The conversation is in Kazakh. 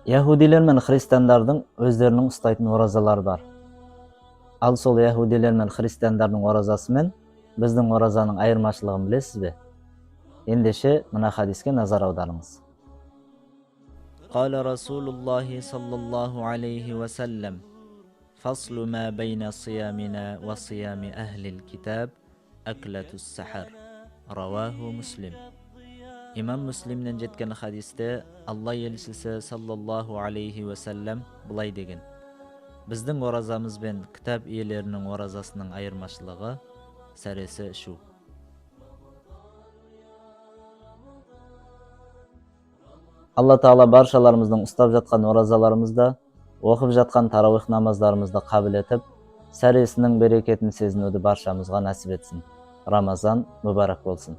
Яһудилер мен христиандардың өздерінің ұстайтын оразалары бар. Ал сол яһудилер мен христиандардың оразасы мен біздің оразаның айырмашылығын білесіз бе? Ендеше мына хадиске назар аударыңыз. قال رسول الله صلى الله عليه وسلم: فصل ما بين صيامنا وصيام أهل الكتاب أكلة السحر. رواه مسلم. Имам Муслимнен жеткен хадисте Алла елшісі саллаллаху алейхи уассалам былай деген: біздің оразамыз бен кітап иелерінің оразасының айырмашылығы — сәресі ішу. Алла Тағала баршаларымыздың ұстап жатқан оразаларымызды, оқып жатқан тарауих намаздарымызды қабыл етіп, сәресінің берекетін сезінуді баршамызға нәсіп етсін. Рамазан мүбәрак болсын.